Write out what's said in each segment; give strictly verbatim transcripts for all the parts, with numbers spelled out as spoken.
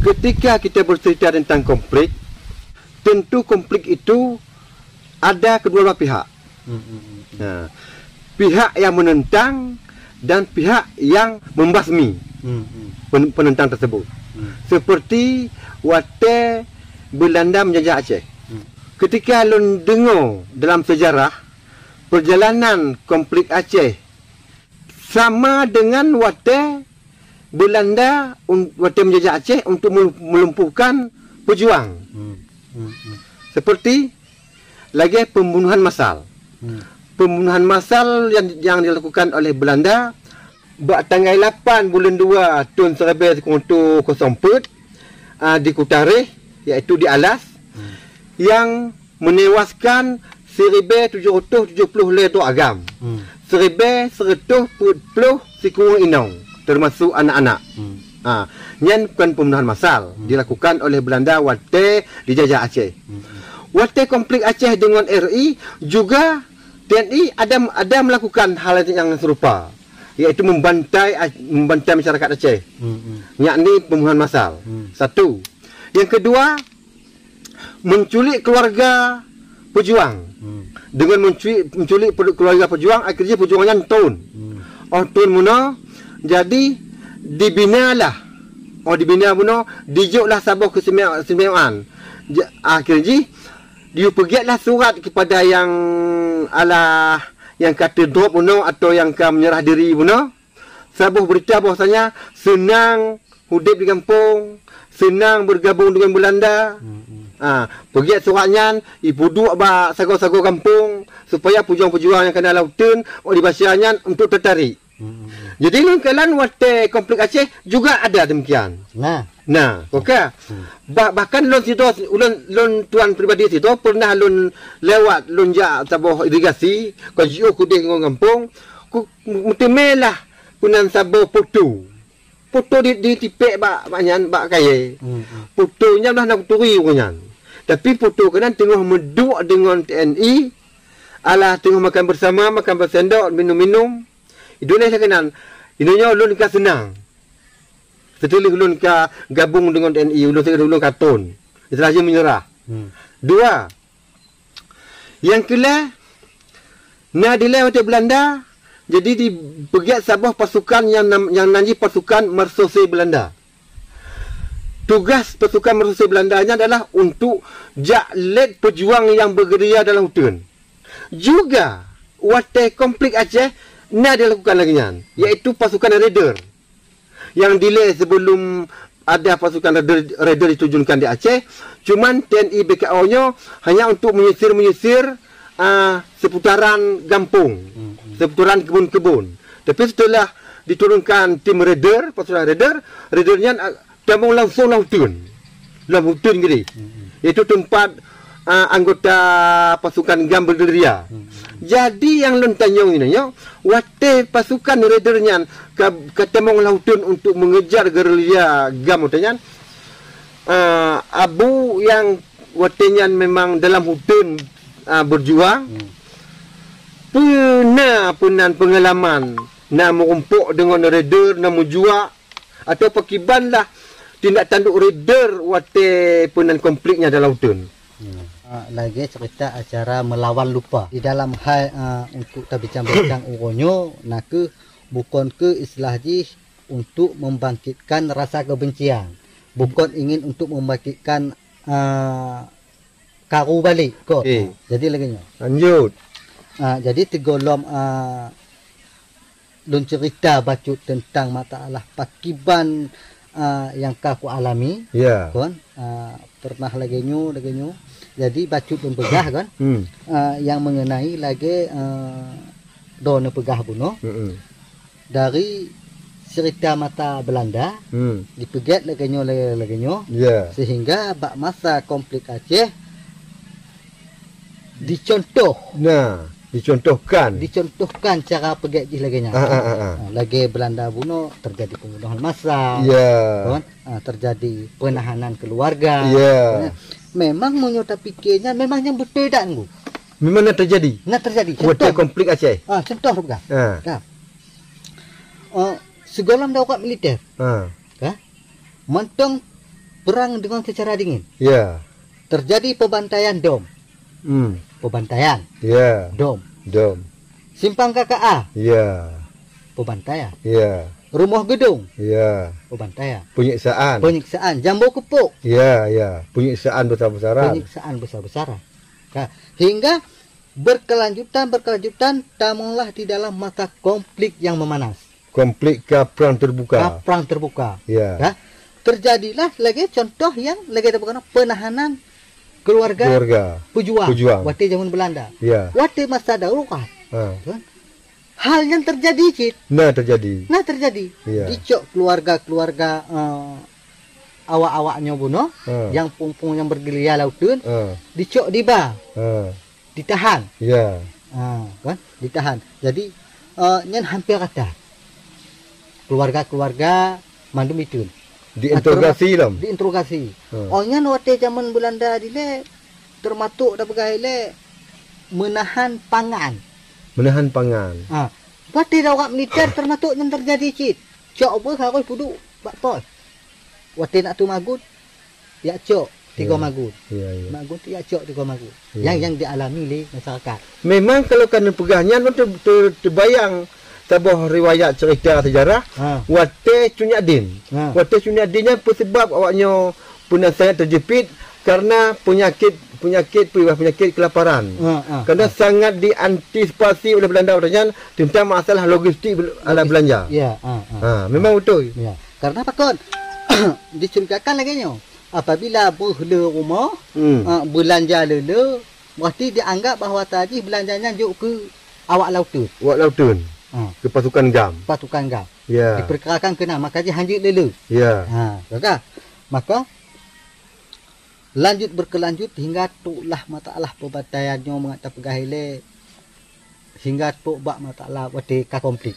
Ketika kita bercerita tentang konflik, tentu konflik itu ada kedua belah pihak. Hmm, hmm, hmm, hmm. Nah, pihak yang menentang dan pihak yang membasmi Hmm, hmm. pen-, penentang tersebut. Hmm. Seperti watèe Belanda menjajah Aceh. Hmm. Ketika lôn deungoe dalam sejarah, perjalanan konflik Aceh sama dengan watèe Belanda un-, watèe menjajah Aceh untuk melu-, melumpuhkan pejuang. Hmm. Hmm, hmm. Seperti lagèe pembunuhan massal. Hmm. Pembunuhan massal yang, yang dilakukan oleh Belanda bak tanggai lapan buleuen dua thôn siribèe sikureueng reutôh kosong peuet, ah, di Kutareh, yaitu di Alas, Hmm. yang menewaskan siribèe tujoh reutôh tujoh ploh lhèe droe agam, Hmm. siribèe sireutôh peuet ploh sikureueng inong, termasuk anak-anak. Hmm. Ha, nyan bukan pembunuhan massal Hmm. dilakukan oleh Belanda watèe dijajah Aceh. Hmm. Watèe konflik Aceh dengan R I juga, T N I ada, ada melakukan hal yang serupa, yaitu membantai, membantai masyarakat Aceh. Hmm, hmm. Yakni pembunuhan massal. Hmm. Satu. Yang kedua, menculik keluarga pejuang. Hmm. Dengan menculik, menculik pe-, keluarga pejuang, akhirnya pejuang nyan thôn. Hmm. Oh, thôn bunoe, jadi dibinalah. Oh, dibina bunoe, dijoklah saboh keistimewaan. Ja-, akhir jih, dipeugètlah surat kepada yang alah, yang ka teudrop bunoe atau yang ka menyerah diri bunoe. Saboh berita bahwasanya seunang udép di gampông, seunang bergabung dengan Belanda. Hmm, hmm. Ha, peugèt surat nyan, ipeuduek bak sagoe-sagoe gampông, supaya pejuang-pejuang nyang ka na lam uteuen, awak dibaca nyan untuk tertarik. Hmm, hmm, hmm. Jadi, ngon keuadaan watèe konflik Aceh juga ada demikian. Nah. Nah, oke. Hmm. Bah-, bahkan lôn sidroe, ulôn, lôn tuan pribadi sidroe, pernah lôn lewat, lôn jak saboh irigasi, kon jiôh keudeh ngon gampông, ku, meuteumé lah peunan saboh poto. Poto di, ditipék bak, bak nyan, bak kayèe. Hmm, hmm. Poto nyan lah na kuturi ureueng nyan. Tapi poto keunan teungoh meuduek deungon T N I, alah teungoh makan bersama, makan bersendok, minum-minum. Iduléh lagèe nan, inoe nyoe lôn ka seunang. Seuteulah lôn ka gabong deungon T N I, ulôn, ulôn ka thôn. Istilah jih meunyeurah. Hmm. Dua, nyang keulhèe, na dilèe watèe Belanda, jadi dipeugèt saboh pasukan nyang nam-, nyang nan jih pasukan Marechaussee Belanda. Tugas pasukan Marechaussee Belanda nyan adalah untuk jak lét pejuang nyang bergerilya dalam huteun. Juga, watèe konflik Aceh na dilakukan lagèe nyan, yaitu pasukan raider nyang dilèe sebelum ada pasukan raider, raider diturunkan di Aceh. Cuman T N I B K O nyoe hanya untuk menyisir-menyisir, ah, seputaran gampông, Hmm, hmm. seputaran kebun-kebun. Tapi setelah diturunkan tim raider, pasukan raider, raider nyan, ah, tamong langsung lam huteun. Lam huteun geude. Hmm. Yaitu tempat, ah, anggota pasukan GAM bergerilya. Hmm. Jadi nyang lôn tanyong inoe nyoe, watèe pasukan raider nyan ka, ka tamong lam huteun untuk mengejar gerilya GAM watèe nyan, ah, Abu nyang watèe nyan memang dalam huteun, ah, berjuang, Hmm. peue na peunan pengalaman na meurumpok deungon raider, na meujuak, atau pakiban lah tindak tanduk raider watèe peunan konflik nyan dalam huteun. Hmm. Ah, lagèe cerita acara Melawan Lupa. Di dalam hai, ah, untuk tabincang-bincang uroe nyoe, na kheueh bukon kheueh istilah jih untuk membangkitkan rasa kebencian. Bukon ingin untuk membangkitkan, ah, karu balek, kon. Eh. Ah, jadi lagèe nyoe. Lanjut. Ah, jadi sigohlom, ah, lôn cerita bacut tentang masalah pakiban, ah, nyang ka kualami. Ya. Kon, ah, pernah lagèe nyoe, lagèe nyoe. Jadi bacut lôn peugah kon, Hmm. ah, nyang mengenai lagèe, ah, droeneuh peugah bunoe. Hmm. Dari cerita masa Belanda, Hmm. dipeugèt lagèe nyoe, lagèe, lagèe nyoe. Ya. Sehingga bak masa konflik Aceh, dicontoh. Nah, dicontohkan. Dicontohkan cara peugèt jih lagèe nyan. Ah, ah, ah, ah. Ah, lagèe Belanda bunoe terjadi pembunuhan massal. Ya. Kan? Ah, terjadi penahanan keluarga. Ya. Kan? Memang meunyoe tapike nyan, memang nyan beutôi that, Ngku. Memang na terjadi. Na terjadi. Watèe Contoh. konflik Aceh. Ah, contoh peugah. Ah. Nah. Ah, sigohlom darurat militer. Ah. Kan? Mantong Perang dengan secara dingin. Ya. Terjadi pembantaian dom. Hmm. Pembantaian. Ya. Dom. Dom. Simpang K K A. Ya. Pembantaian. Ya. Rumoh Gedong. Ya. Pembantaian. Penyiksaan. Penyiksaan. Jambo Kepok. Ya, ya. Penyiksaan besar-besaran. Penyiksaan besar-besaran. Nah, hingga berkelanjutan, berkelanjutan, tamulah di dalam masa konflik yang memanas. Konflik ka perang terbuka. Ka perang terbuka. Ya. Ya. Terjadilah lagi contoh yang lagi ada bukan penahanan keluarga Keluarga. Pejuang. Pejuang. Waktu zaman Belanda. Ya. Waktu masa darurat. Ha. Kan? Hal yang terjadi cit. Nah, terjadi. Nah, terjadi. Ya. Dicok keluarga-keluarga, eh, awak-awak nyoe bunoe, Ha. yang pung-pung yang bergerilya lauteun, Ha. dicok diba. Ha. Ditahan. Ya. Ha, kan? Ditahan. Jadi, eh, nyan hampir rata. Keluarga-keluarga mandum itu. Diinterogasi lom. Diinterogasi. Ha. Oh, nyan watèe zaman Belanda dilèe, termasuk dah peugah ilèe, menahan pangan. Menahan pangan. Ha. Watèe dah awak militer termasuk nyan terjadi cit. Cok beuh harus peuduek bak pos. Watèe nak tu magun, yak cok tiga Ya. magun. Ya, ya. Magun tu yak cok tiga magun. Ya. Yang, yang dialami lé masyarakat. Memang kalau ka neupeugah nyan, ter-, ter-, terbayang saboh riwayat cerita sejarah, Ha. watèe Cut Nyak Dhien. Ha. Watèe Cut Nyak Dhien nyan peusebab awak nyoe peunasehat terjepit karena penyakit, penyakit, penyakit kelaparan. Ha, ha, Karena ha. sangat diantisipasi oleh Belanda waktu nyan tentang masalah logistik bel-, alat Logistik. belanja. Ya, ha, ha. Ha, memang betul. Ya. Karena pakon? Diceritakan lagèe nyoe. Apabila beuh le rumoh, Hmm. ha, belanja le-le, berarti dianggap bahwa tadi belanja nyan jok keu awak lauteun. Awak lauteun. Ha. Keu pasukan GAM. Pasukan GAM. Ya. Diperkirakan keunan, maka jih hanjeuet le-le. Ya. Ha, maka, maka lanjut berkelanjut hingga troklah masalah pembantaian nyoe mangat tapeugah ilèe, hingga trok bak masalah watèe ka konflik.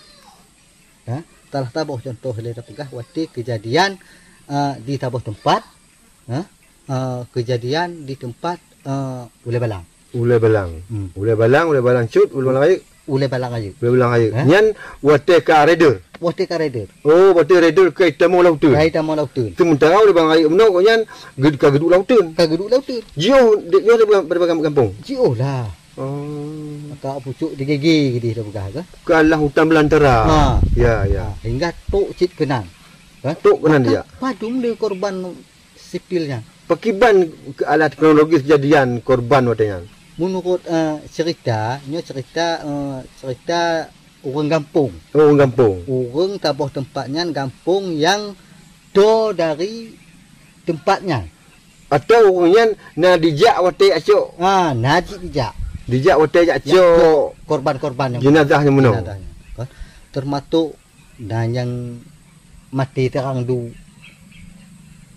Ha? Salah saboh contoh lé tapeugah watèe kejadian, eh, di saboh tempat, ha? Eh, kejadian di tempat, eh, Ulèe Balang. Ulèe Balang. Hmm. Ulèe Balang, Ulèe Balang Cut, Ulèe Balang Rayeuk. Ulèe Balang Rayeuk. Ulèe Balang Rayeuk. Ha? Nyan watèe ka raider. Watèe ka raider. Oh, watèe raider ka itamong lauteun. Ka itamong lauteun. Sementara Ulèe Balang Rayeuk bunoe gobnyan ged-, ka geuduek lauteun. Ka geuduek lauteun. Jiôh, dek nyoe daripada gampông. Jiôh lah. Oh. Maka pucuk digigi geuh dah peugah ke? Kalah hutan belantara. Ha. Ya, ya. Ha, hingga trok cit keunan. Ha? Trok keunan Maka dia. Padum le korban sipil nyan. Pakiban ke alat kronologis kejadian korban watèe nyan? Menurut, eh, cerita, nyoe cerita, eh, cerita ureueng gampông. Oh, ureueng gampông. Ureueng saboh tempat nyan gampông nyang do dari tempat nyan. Atau ureueng nyan na dijak watèe jak cok? Ha, na cit dijak. Dijak watèe jak Jak cok cok korban-korban nyang jenazah nyang bunoe. Jenazah nyan. Kan? Termasuk na nyang maté teurang du.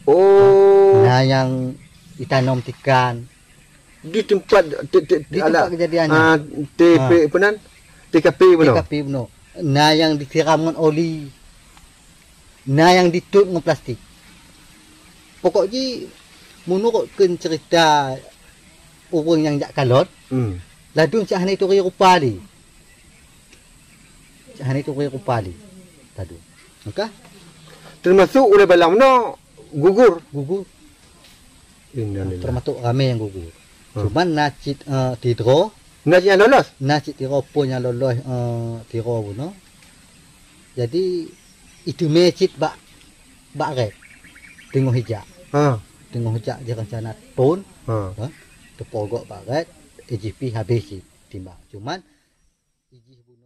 Oh. Na nyang itanom tikan. Di tempat, ti-, ti-, Di tempat alat, kejadian nyan. ah, T P, Ha. apa nan? T K P bunoe. T K P bunoe. Na nyang disiram ngon oli. Na nyang ditot ngon plastik. Pokok jih, meunurot kheun cerita ureueng nyang jak kalon, Hmm. ladôm cit hana ituri rupa lé. Cit hana ituri rupa lé. Ladôm. Maka? Termasuk Ulèe Balang bunoe gugur. Gugur. Innalillah. Termasuk ramè nyang gugur. Ha. Cuman na cit, eh, tidroe. Na cit nyang lolos? Na cit tidroe peue nyang lolos, eh, tidroe bunoe. Jadi, iteumè cit bak, bak rèt. Teungoh ijak. Ha. Teungoh ijak jih rencana thôn. Ha. Ha. Teupogok bak rèt, A G P habéh cit timbang. Cuman, ijih bunoe.